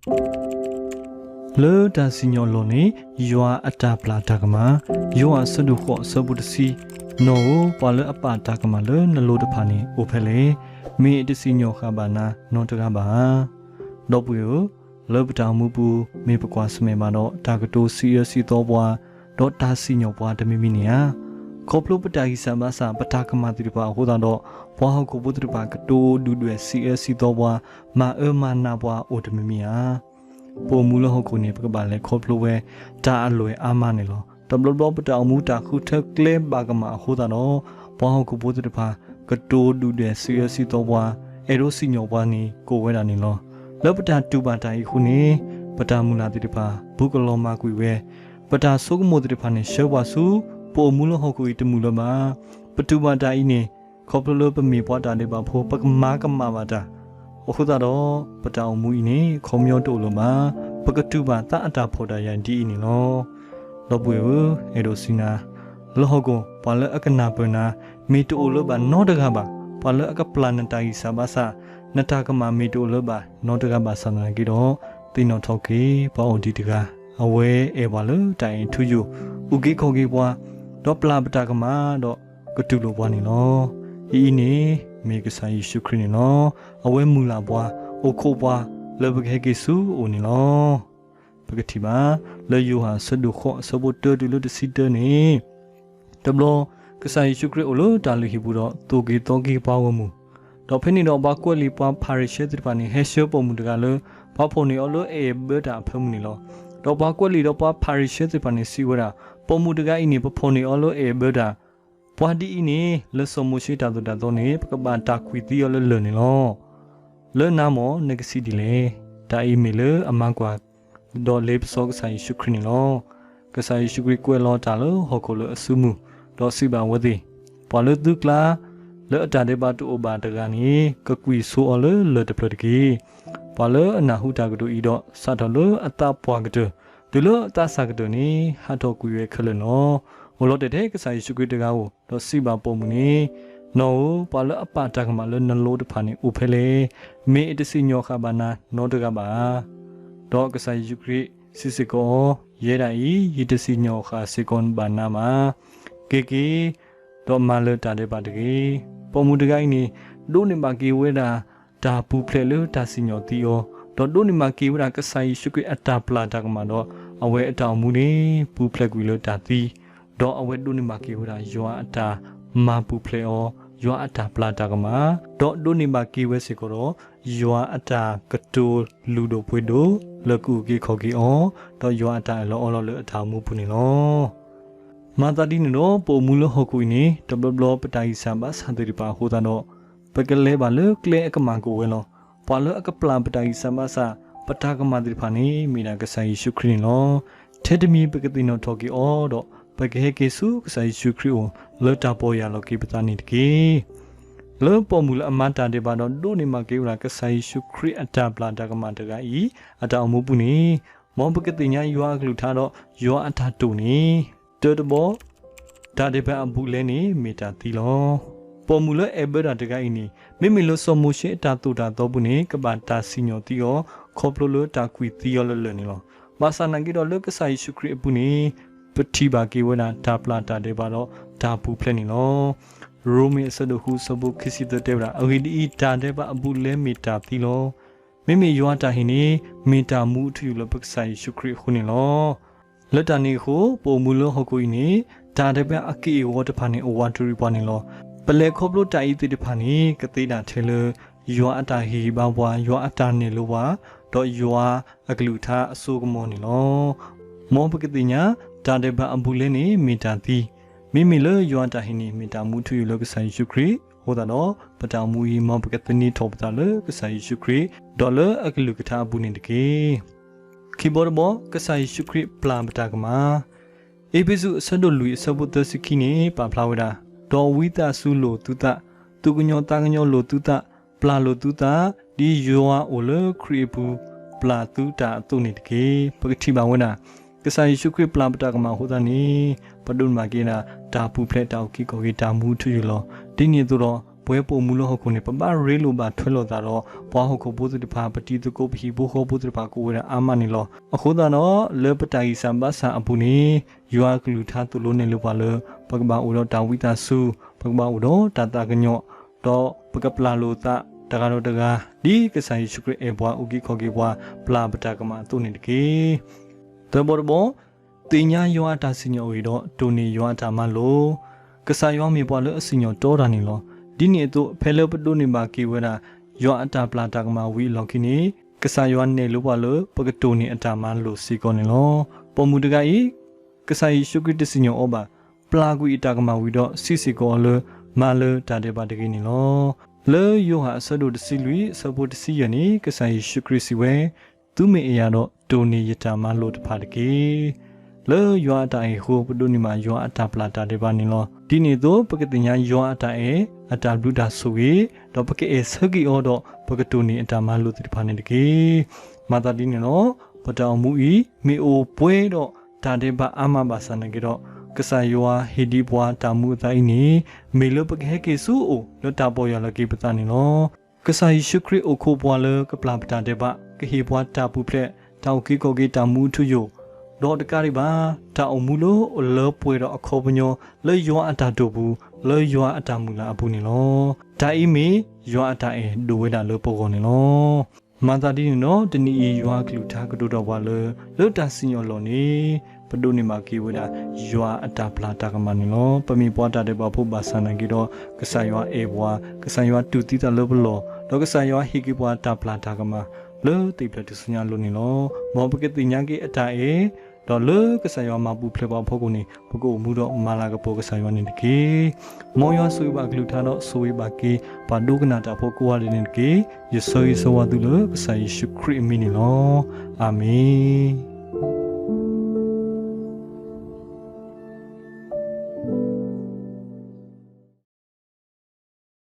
လၢတၢ်စံၣ်ညီၣ်အလီၢ်န့ၣ် ယွၤအတၢ်ပျၢ်တၢ်ကမၣ်, ယိၤဟၣ်အဆၢဒိၣ်ဃိးအဆၢဖိတဆံ, နီၢ်ဧၢ, ပှၤလၢအပာ်တၢ်ကမၣ်လၢနလိၤတဖၣ်န့ၣ်အိၣ်ဖဲလဲၣ်. မ့ၢ်အတစံၣ်ညီၣ်ဃာ်ဘၣ်နၤနီတဂၤဘၣ်ဧါ. ဒီပုၢ်ဝဲၢ်ဧၢ, လၢပတၢ်အိၣ်မူပူၤ မ့ၢ်ပကွၢ်ဆၢၣ်မဲာ်ဘၣ်ဒီး တၢ်ကတိၤစံးအၢစံးသီပှၤ, ဒီးတၢ်စံၣ်ညီၣ်ပှၤတမံၤမံၤန့ၣ်ဧါ. ခီဖျိပတၢ်ဂံၢ်စၢ်ဘါစၢ် ပတၢ်ကမၣ်သ့ၣ်တဖၣ်အဃိသတးဒီး ပှၤဟီၣ်ခိၣ်ဖိသ့ၣ်တဖၣ် ကတိၤဒုၣ်ဒွဲၣ်စံးအၢစံးသီပှၤ, မၤအၢမၤနးပှၤအိၣ်တမံၤမံၤဧါ. ပအိၣ်မူလၢဟီၣ်ခိၣ်န့ၣ် ပကဘၣ်လဲၤခီဖျိဝဲ တၢ်အလွဲၢ်အါမးန့ၣ်လီၤ. တဘျီဘျီပတၢ်အိၣ်မူတၢ်ဃုထၢကျဲဘၣ်ကမၣ်အဃိသတးဒီး ပှၤဟီၣ်ခိၣ်ဖိသ့ၣ်တဖၣ် ကတိၤဒုၣ်ဒွဲၣ်စံးအၢစံးသီပှၤ, အဲၣ်ဒိးစံၣ်ညီၣ်ပှၤန့ၣ် ကအိၣ်ဝဲဒၣ်န့ၣ်လီၤ. လၢပတၢ်တူၢ်ဘၣ်တၢ်အံၤအဃိန့ၣ် ပတၢ်မုၢ်လၢ်သ့ၣ်တဖၣ် ဘူးကလီၤမၢ်ကွံာ်ဝဲ, ပတၢ်ဆိကမိၣ်သ့ၣ်တဖၣ်န့ၣ် ဆှၢပှၤဆူ ပအိၣ်မူလၢဟီၣ်ခိၣ်အံၤတမုာ်လၢၤဘၣ်. ပတူၢ်ဘၣ်တၢ်အံၤန့ၣ် ခီဖျိလၢပမ့ၢ်ပှၤတၢ်ဒဲးဘးဖိ ပကမၤကမၣ်ဘၣ်တၢ် အဃိသတးဒီး ပတၢ်အိၣ်မူအံၤန့ၣ် ခီပညီတအိၣ်လၢၤဘၣ်. ပကတူၢ်ဘၣ်သးအတၢ်ဖှီၣ်တၢ်ယာ်ဒ်အံၤန့ၣ်လီၤ. ဒီပုၢ်ဝဲၢ်ဧၢ, အဲၣ်ဒိးစံးနၤ, လၢဟီၣ်ခိၣ် ပှၤလၢအကနၢ်ပၢၢ်နၤ မ့ၢ်တအိၣ်လၢၤဘၣ်နီတဂၤဘၣ်. ပှၤလၢအကပျၢ်နတၢ်ဂံၢ်စၢ်ဘါစၢ်, နတၢ်ကမၣ်မ့ၢ်တအိၣ်လၢၤဘၣ်နီတဂၤဘၣ်ဆၣ်သနာ်က့ဒီး, သ့ၣ်နီၣ်ထီၣ်က့ၤ ပှၤအိၣ်ဒံးတဂၤ, အဝဲအဲၣ်ပှၤလၢတၢ်အဲၣ်ထူယိာ်, အုၣ်က့ၤခီၣ်က့ၤပှၤ, ဒီးပျၢ်ပတၢ်ကမၣ်ဒီး ကတူၢ်လိာ်ပှၤန့ၣ်လီၤ. အအံၤန့ၣ် မ့ၢ်ကစၢ်ယ့ၣ်ၡူးခရံာ်န့ၣ်လီၤ. အဝဲမုၢ်လၢ်ပှၤ, အိၣ်ခိးပှၤ, လၢပကဟဲက့ၤဆူအအိၣ်န့ၣ်လီၤ. ပကထံၣ်ဘၣ် လၢယိၤဟၣ်အဆၢဒိၣ်ဃိးအဆၢဖိတၢတုၤလၢတဆံတၢန့ၣ်, တဘျီ ကစၢ်ယ့ၣ်ၡူးခရံာ်အိၣ်လၢတၢ်လုၢ်ဟံၣ်ပူၤဒီး သိၣ်က့ၤသီက့ၤပှၤဂီၢ်မုၢ်, ဒီးဖဲန့ၣ်ဒီးပှၤကွဲးလံာ်ပှၤဖၤရံၤၡဲသ့ၣ်တဖၣ်န့ၣ် ဟဲဆှၢပိာ်မုၣ်တဂၤလၢ ပှၤဖီၣ်န့ၢ်အီၤလၢအအဲၣ်ဘၢတၢ်အဖၢမုၢ်န့ၣ်လီၤ. ဒီးပှၤကွဲးလံာ်ဒီးပှၤဖၤရံၤၡဲသ့ၣ်တဖၣ်န့ၣ်စံးဝဲဒၣ်, ပိာ်မုၣ်တဂၤအံၤန့ၣ် ပဖီၣ်န့ၢ်အီၤလၢအအဲၣ်ဘၢတၢ်, ပှၤဒ်အံၤန့ၣ် လၢစီၤမိၤၡ့တၢ်သိၣ်တၢ်သီန့ၣ် ပကဘၣ်တၢ်ကွံာ်သံအီၤလၢလၢၢ်န့ၣ်လီၤ. လၢနၤမ့ၢ်နကစံးဒ်လဲၣ်. တၢ်အံၤမ့ၢ်လၢအမၤကွၢ် ဒီးလ့ပစီကစၢ်ယ့ၣ်ၡူးခရံာ်န့ၣ်လီၤ. ကစၢ်ယ့ၣ်ၡူးခရံာ်ကွဲးလီၤတၢ်လၢဟီၣ်ခိၣ်လၢအစုမုၢ်, ဒီးစံးဘၣ်အဝဲသ့ၣ်, ပှၤလၢသုကျါ လၢအတၢ်ဒဲးဘးတအိၣ်ဘၣ်တဂၤန့ၣ် ကကွံာ်ဆိအီၤလၢလၢၢ်တဖျၢၣ်တက့ၢ်. ပှၤလၢအနၢ်ဟူတၢ်ကတိၤအံၤဒီး စးထီၣ်လၢအသးပှၢ်ကတၢၢ် တုၤလၢအသးစၢ်ကတၢၢ်န့ၣ် ဟးထီၣ်ကွံာ်ဝဲခဲလၢာ်လီၤ. အိၣ်လီၤတဲာ်ထဲကစၢ်ယ့ၣ်ၡူးခရံာ်တဂၤဧိၤ, ဒီးစံးဘၣ်ပိာ်မုၣ်န့ၣ်, နီၢ်ဧၢ, ပှၤလၢအပာ်တၢ်ကမၣ်လၢနလိတဖၣ်န့ၣ်အိၣ်ဖဲလဲၣ်. မ့ၢ်အတစံၣ်ညီၣ်ဃာ်ဘၣ်နၤနီတဂၤဘၣ်ဧါ. ဒီးကစၢ်ယ့ၣ်ၡူးခရံာ်စံးစ့ၢ်ကီးအီၤ, ယဲဒၣ်အံၤ ယတစံၣ်ညီၣ်ဃာ်စ့ၢ်ကီးဘၣ်နၤဘၣ်. က့ၤက့ၤ ဒီးမၤလၢၤတၢ်ဒဲးဘးတဂ့ၤ. ပိာ်မုၣ်တဂၤအံၤန့ၣ် ဒိးန့ၢ်ဘၣ်က့ၤဝဲဒၣ် တၢ်ပူၤဖျဲးလၢတၢ်စံၣ်ညီၣ်သံအီၤ, ဒီးဒိးန့ၢ်ဘၣ်က့ၤဝဲဒၣ်ကစၢ်ယ့ၣ်ၡူးခရံာ်အတၢ်ပျၢ်တၢ်ကမၣ်ဒီး အဝဲအတၢ်အိၣ်မူန့ၣ် ပူၤဖျဲးကွံာ်လၢတၢ်သံ, ဒီးအဝဲဒိးန့ၢ်ဘၣ်က့ၤဝဲဒၣ်ယွၤအတၢ်မၤပူၤဖျဲးအီၤ, ယွၤအတၢ်ပျၢ်တၢ်ကမၣ်, ဒီးဒိးန့ၢ်ဘၣ်က့ၤဝဲစ့ၢ်ကီးဒီး ယွၤအတၢ်ကတိၤလုၢ်ဒိၣ်ပှ့ၤဒိၣ်လၢကအုၣ်က့ၤခီၣ်က့ၤအီၤ, ဒီးယွၤအတၢ်အၢၣ်လီၤအီလီၤလၢအတၢ်အိၣ်မူပူၤန့ၣ်လီၤ. မၤသးဒ်န့ၣ်ဒီး ပအိၣ်မူလၢဟီၣ်ခိၣ်အံၤန့ၣ် တဘျီဘျီပတၢ်ဂံၢ်စၢ်ဘါစၢ်သ့ၣ်တဖၣ်အဃိသတးဒီး ပကလဲၤဘၣ်လၢကျဲအကမၣ်ကအိၣ်ဝဲလီၤ. ပှၤလၢအကပျၢ်ပတၢ်ဂံၢ်စၢ်ဘါစၢ် ပတၢ်ကမၣ်သ့ၣ်တဖၣ်န့ၣ် မ့ၢ်ဒၣ်ကစၢ်ယ့ၣ်ၡူးခရံာ်န့ၣ်လီၤ. ထဲတမံၤပကသ့ၣ်နီၣ်ထီၣ်က့ၤအီၤဒီး ပကဟဲက့ၤဆူကစၢ်ယ့ၣ်ၡူးခရံာ်အအိၣ် လၢတၢ်ပီၢ်ယၢ်လီၤက့ၤပသးန့ၣ်တက့ၢ်. လၢပိာ်မုၣ်လၢအမၤတၢ်ဒဲးဘးဒီးဒိးန့ၢ်ဘၣ်က့ၤဝဲဒၣ်ကစၢ်ယ့ၣ်ၡူးခရံာ်အတၢ်ပျၢ်တၢ်ကမၣ်တဂၤအံၤ အတၢ်အိၣ်မူပူၤန့ၣ် မ်ပကသ့ၣ်ညါယွၤအကလုၢ်ကထါဒီးယွၤအတၢ်တိာ်န့ၣ် တၢတဘီ တၢ်ဒဲးဘးအဘူးအလဲန့ၣ်မ့ၢ်တၢ်သံလီၤ. ပိာ်မုၣ်လၢအဲၣ်ဘၢတၢ်တဂၤအံၤန့ၣ် မ့မ့ၢ်လၢစီၤမိၤၡ့အတၢ်သိၣ်တၢ်သီပူၤန့ၣ် ကဘၣ်တၢ်စံၣ်ညီၣ်သံအီၤ ခီဖျိလၢတၢ်ကွံာ်သံအီၤလၢလၢၢ်န့ၣ်လီၤ. ဘၣ်ဆၣ်နာ်က့ဒီးလၢကစၢ်ယ့ၣ်ၡူးခရံာ်အပူၤန့ၣ် ပထံၣ်ဘၣ်က့ၤဝဲဒၣ်တၢ်ပျၢ်တၢ်ဒဲးဘးဒီးတၢ်ပူၤဖျဲးန့ၣ်လီၤ. ရိမ့ၤအဆၢဒိၣ်ဃုအဆၢဖိခံဆံသၢတဲဝဲဒၣ်, အဂ့ၢ်ဒ်အံၤ, တၢ်ဒဲးဘးအဘူးအလဲမ့ၢ်တၢ်သံလီၤ. မ့မ့ၢ်ယွၤအတၢ်ဟ့ၣ်န့ၣ် မ့ၢ်တၢ်မူအထူအယိာ်လၢပကစၢ်ယ့ၣ်ၡူးခရံာ်အဃိန့ၣ်လီၤ. လၢတၢ်န့ၣ်အဃိ ပအိၣ်မူလၢဟီၣ်ခိၣ်အံၤန့ၣ် တၢ်ဒဲးဘးအက့ၢ်အဂီၤတဖၣ်န့ၣ် အိၣ်ဝးတရံးပှၤန့ၣ်လီၤ. ပလဲၤခီဖျိတၢ်အံၤသ့ၣ်တဖၣ်န့ၣ် ကသ့ဒၣ်ထဲလၢ ယွၤအတၢ်ဟ့ၣ်ဂံၢ်ဟ့ၣ်ဘါပှၤ, ယွၤအတၢ်နဲၣ်လိပှၤ, ဒီးယွၤအကလုၢ်ကထါအစိကမီၤန့ၣ်လီၤ. မ်ပကသ့ၣ်ညါ တၢ်ဒဲးဘးအဘူးအလဲန့ၣ် မ့ၢ်တၢ်သံ, မ့မ့ၢ်လၢယွၤအတၢ်ဟ့ၣ်န့ၣ် မ့ၢ်တၢ်မူထူယိာ်လၢကစၢ်ယ့ၣ်ၡူးခရံာ်အဃိသတးဒီး ပတၢ်အိၣ်မူအံၤ မ်ပကသန့ၤထီၣ်ပသးလၢကစၢ်ယ့ၣ်ၡူးခရံာ် ဒီးလၢအကလုၢ်ကထါအပူၤန့ၣ်တက့ၢ်. ခံဘီတဘီ ကစၢ်ယ့ၣ်ၡူးခရံာ်ပျၢ်ပတၢ်ကမၣ်. အ့းဖ့းစူးအဆၢဒိၣ်လွံၢ်အဆၢဖိသၢဆံခံန့ၣ် ပာ်ဖျါဝဲဒၣ်, ဒီးဝံသးစူၤလိာ်သုသး, သူၣ်ကညီၤသးကညီၤလိာ်သုသး, ပျၢ်လိာ်သုသး, ဒ်ယွၤအိၣ်လၢခရံာ်အပူၤ ပျၢ်သုတၢ်အသိးန့ၣ်တက့ၢ်. ပကထံၣ်ဘၣ်ဝဲဒၣ် ကစၢ်ယ့ၣ်ၡူးခရံာ်ပျၢ်ပတၢ်ကမၣ်အဃိသတးန့ၣ် ပဒိးန့ၢ်ဘၣ်က့ၤဒၣ် တၢ်ပူၤဖျဲးတၢ်အုၣ်က့ၤခီၣ်က့ၤတၢ်မူထူယိာ်လီၤ. ဒ်န့ၣ်အသိးဒီး ပဝဲပအိၣ်မူလၢဟီၣ်ခိၣ်န့ၣ် ပဘၣ်ရ့လိာ်ဘၣ်ထွဲလိာ်သးဒီး ပှၤဟီၣ်ခိၣ်ဖိသ့ၣ်တဖၣ် ပတံၤသကိး ပဟံၣ်ဖိဃီဖိသ့ၣ်တဖၣ် ကအိၣ်ဝဲဒၣ်အါမးန့ၣ်လီၤ. အဃိသတးဒီး လၢပတၢ်ဂံၢ်စၢ်ဘါစၢ်အပူၤန့ၣ် ယွၤအကလုၢ်ကထါသိၣ်လိနဲၣ်လၢပှၤလၢ ပကဘၣ်အိၣ်ဒီးတၢ်ဝံသးစူၤ, ပကဘၣ်အိၣ်ဒီးတၢ်သးကညီၤ, ဒီးပကပျၢ်လိာ်သးတဂၤဒီးတဂၤ, ဒ်ကစၢ်ယ့ၣ်ၡူးခရံာ်အဲၣ်ပှၤ အုၣ်က့ၤခီၣ်က့ၤပှၤ ပျၢ်ပတၢ်ကမၣ်အသိးန့ၣ်တက့ၢ်. သၢဘီတဘီ, သ့ၣ်ညါယွၤအတၢ်စံၣ်ညီၣ်အဂ့ၢ်ဒီး တိၢ်န့ၢ်ယွၤအတၢ်မၤလိာ်. ကစၢ်ယွၤမ့ၢ်ပှၤလၢအစံၣ်ညီၣ်တီတၢ်န့ၣ်လီၤ. ဒ်န့ၣ်အသိး ဖဲလၢပဒိးန့ၢ်ဘၣ်က့ၤဝဲဒၣ် ယွၤအတၢ်ပျၢ်တၢ်ကမၣ်ဝံၤအလီၢ်ခံန့ၣ် ကစၢ်ယွၤနဲၣ်လၢပှၤလၢ ပကတိၢ်န့ၢ်အတၢ်မၤလိာ်စ့ၢ်ကီးန့ၣ်လီၤ. ပိာ်မုၣ်တဂၤအံၤ ကစၢ်ယ့ၣ်ၡူးခရံာ်တစံၣ်ညီၣ်အီၤဘၣ်. ပျၢ်ကွံာ်အတၢ်ကမၣ်ဝံၤဒီး စံးစ့ၢ်ကီးအီၤလၢ မၤလၢတၢ်ဒဲးဘးတဂ့ၤန့ၣ်လီၤ. လၢယိၤဟၣ်အဆၢဒိၣ်တဆံလွံၢ် အဆၢဖိတဆံယဲၢ်န့ၣ် ကစၢ်ယ့ၣ်ၡူးခရံာ်စံးဝဲ, သုမ့ၢ်အဲၣ်ယၤဒီး တိၢ်န့ၢ်ယတၢ်မၤလိာ်တဖၣ်တက့ၢ်. လၢယွၤအတၢ်အဲၣ်အဃိ ပဒိးန့ၢ်ဘၣ်ယွၤအတၢ်ပျၢ်တၢ်ဒဲးဘးန့ၣ်လီၤ. ဒ်န့ၣ်အသိး ပကသ့ၣ်ညါယွၤအတၢ်အဲၣ် အတၢ်ဘျုးတၢ်ဆိၣ်ဂ့ၤ, ဒီးပကအဲၣ်ဆၢက့ၤအီၤဒီး ပကတိၢ်န့ၢ်အတၢ်မၤလိာ်သ့ၣ်တဖၣ်န့ၣ်တက့ၢ်. မၤသးဒ်န့ၣ်လီၤ. ပတၢ်အိၣ်မူအံၤ မ့ၢ်အိၣ်ပှဲၤဒီးတၢ်ဒဲးဘးအါမးဘၣ်ဆၣ်နာ်က့ဒီး ကစၢ်ယွၤဟ့ၣ်ဒံးပှၤတၢ်မူအသါအံၤန့ၣ် မ့ၢ်လၢပကဟဲက့ၤဆူအအိၣ် လၢတၢ်ပီၢ်ယၢ်လီၤက့ၤပသးန့ၣ်လီၤ. ကစၢ်ယ့ၣ်ၡူးခရံာ်အိၣ်ခိးပှၤလၢကပျၢ်ပတၢ်ဒဲးဘး, ကဟ့ၣ်ပှၤတၢ်ပူၤဖျဲး, တၢ်အုၣ်က့ၤခီၣ်က့ၤ တၢ်မူအထူအယိာ်, ဒီးတကးဒံးဘၣ် တၢ်အိၣ်မူလၢအလၢပှဲၤဒီးအခီပညီ လၢယွၤအတၢ်တိာ်ပူၤ, လၢယွၤအတၢ်မုၢ်လၢ်အပူၤန့ၣ်လီၤ. တၢ်အံၤမ့ၢ်ယွၤအတၢ်အဲၣ်ဒိးဝဲဒၣ်လၢပဂီၢ်န့ၣ်လီၤ. မၤသးဒ်န့ၣ်ဒီး တနံၤအံၤ ယွၤအကလုၢ်ကထါကတိၤတၢ်ပှၤလၢ လၢတၢ်စံၣ်ညီၣ်အလီၢ်န့ၣ် ပဒိးန့ၢ်ဘၣ်က့ၤဝဲဒၣ် ယွၤအတၢ်ပျၢ်တၢ်ကမၣ်န့ၣ်လီၤ. ပမ့ၢ်ပှၤတၢ်ဒဲးဘးဖိဘၣ်ဆၣ်နာ်က့ဒီး ကစၢ်ယွၤအဲၣ်ပှၤ, ကစၢ်ယွၤတူၢ်သံသးလၢပလီၢ်, ဒီးကစၢ်ယွၤဟ့ၣ်က့ၤပှၤတၢ်ပျၢ်တၢ်ကမၣ် လၢသ့ၣ်ဖျၢၣ်ထူၣ်စုညါအလိၤန့ၣ်လီၤ. မ်ပကသ့ၣ်ညါက့ၤအတၢ်အဲၣ်, ဒီးလၢကစၢ်ယွၤမၤပူၤဖျဲးပှၤအဖီခိၣ်န့ၣ် ပကအိၣ်မူဒီးမၤလၤကပီၤကစၢ်ယွၤန့ၣ်တက့ၢ်. မ်ယွၤဆိၣ်ဂ့ၤဘၣ်အကလုၢ်ကထါဒီး ဆိၣ်ဂ့ၤဘၣ်က့ၤ ပှၤဒိကနၣ်တၢ်ဖိကိးဂၤဒဲးန့ၣ်တက့ၢ်. ယဆၢဂ့ၤဆၢဝါသုလၢကစၢ်ယ့ၣ်ၡူးခရံာ်အမံၤန့ၣ်လီၤ. အၤမ့ၣ်.